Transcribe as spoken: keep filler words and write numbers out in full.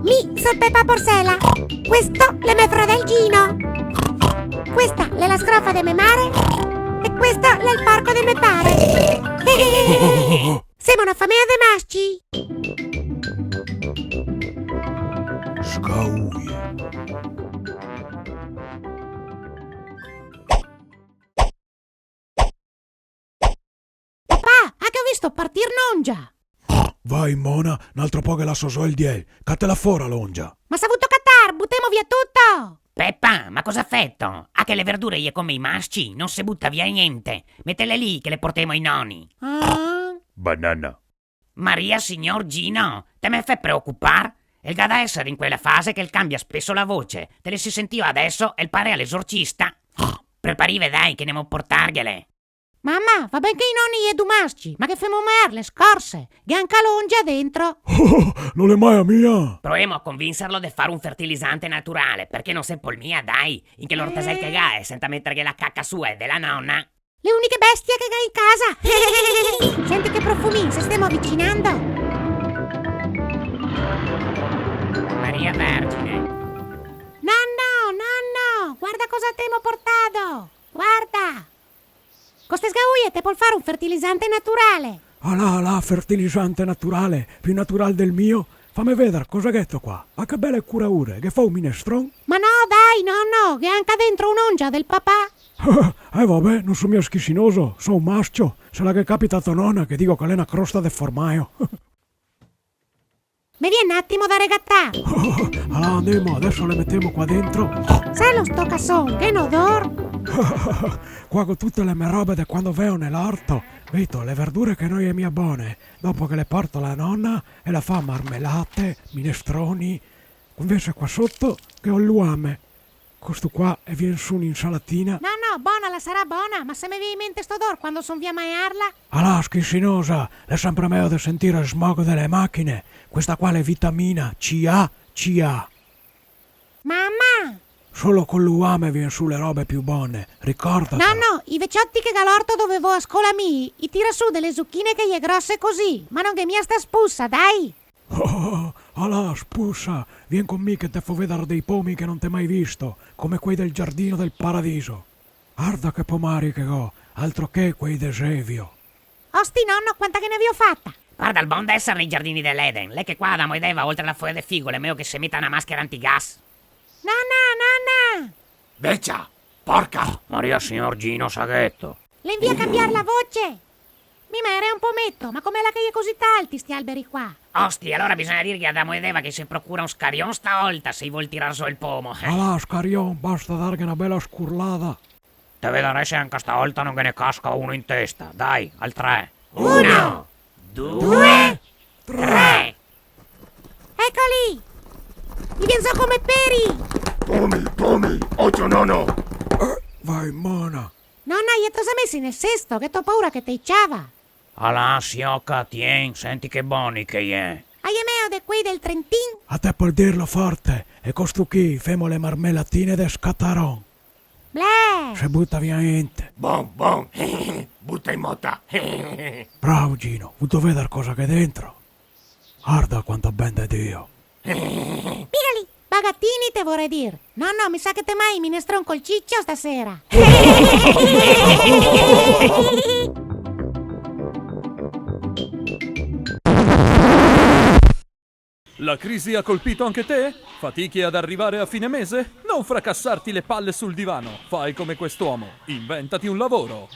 Mi so Pepa Porsela. Questo l'è me fradel Gino. Questa l'è la scrofa de me mare. E questo l'è el porco de me pare. Semo na famea de masci. Sgauie. Papà, ah, che go visto partir n'ongia! Vai, mona, n'altro poco che laso zo el diel. Catela fora l'ongia. Ma s'à vuto catar, butemo via tuto! Pepa, ma cosa feto? Ah, che le verdure ie come i masci, no se buta via gnente. Metele lì che le portemo ai noni. Ah? Banana. Maria Signor, Gino, te me fè preocupar? El ga da eser in quela fase che el cambia speso la voce. Te le si sentio adeso, el pare l'esorcista. Preparive, dai, che ndemo portarghele. Mama, va ben che i noni i è du masci, ma ghe femo maear le scorse? Ghe xe anca l'ongia dentro. No le maea mia! Proemo a convinserlo de far un fertilizante naturale, parché no se pol mia, dai, in che l'ortasel che ga, senta meterghe la caca sua e de la nona. Le uniche bestie che ga in casa. Senti che profumin, se stemo avicinando. Maria Vergine. Nonno, nonno, guarda cosa t'emo portà. Guarda. Co ste sgauie te pol far un fertilizante naturale. Alà, alà, fertilizante naturale, più natural del mio. Fame veder, cosa gheto qua? Ah, che bele curaure, ghe fo un minestron? Ma no, dai, nonno, ghe xe anca dentro un'ongia del papà. Eh, va ben, no so mia schisinoso, so un mascio. Se la ghe capita a to nona, ghe digo che l'è na crosta de formaio. Me vien un atimo da regatar. Alà, ndemo, adeso le metemo qua dentro. Sa lo sto cason, che odor! Qua go tute le me robe de quando veo nel orto. Vito, le verdure che no ie mia bone, dopo ghe le porto a la nona e la fa marmelate, minestroni. Invese qua soto ghe go el luame. Co sto qua e vien su un'insalatina. No, no, bona la sarà bona, ma se me vien in mente sto odor quando son via a maearla. Alà, schisinosa, l'è sempre mejo de sentir el smog de le machine. Questa qua l'è vitamina C A, C A. Mama! Solo col luame vien su le robe più bone, ricordate. Nonno, i vecioti che ga l'orto dove vo a scola mi, i tira su de le zuchine che ie grose cusì, ma no ghe xe mia sta spusa, dai! Oh, alà, spusa, vien con mi che te fo veder dei pomi che no te ga mai visto, come quei del giardino del paradiso. Arda che pomari che go, altro che quei de Zevio. Osti, nonno, quanta che ne gavio fata? Varda, el bon de eser nei giardini de l'Eden, l'è che qua Adamo ed Eva, oltre a la foia de figo, l'è mejo che se meta na maschera antigas. Nona, nona! Vecia! Porca! Maria Signor, Gino, sa gheto. L'è in via a cambiar la voce! Mi maearè un pometo, ma come la che i è cusì alti sti alberi qua? Osti, alora bisogna dirghe a Adamo ed Eva che i se procura un scarion staolta se i vol tirar zo el pomo. Alà, scarion, basta darghe na bela scurlada. Te vedarè se anca staolta no ghe ne casca uno in testa. Dai, al tre. Uno, due, tre. Ecoli! I vien zo come peri! Pomi, pomi, ocio nono! Eh, vai, mona! Nona, i è tosa mesi nel sesto, che go paura che te i ciava. Alà, sioca, tien, senti che boni che i è. A i è mejo de quei del Trentin? A te pol dirlo forte, e co stu chi femo le marmelatine de scataron. Bleh! Se buta via gnente. Bon, bon. Buta in mota. Bravo, Gino, vuto veder cosa che ghe xe dentro? Arda quanto ben de Dio. Pigali, bagatini te vorè dir. No, no, mi sa che te mai minestrone col cicio stasera. La crisi ha colpito anche te? Fatichi ad arrivare a fine mese? Non fracassarti le palle sul divano. Fai come quest'uomo. Inventati un lavoro.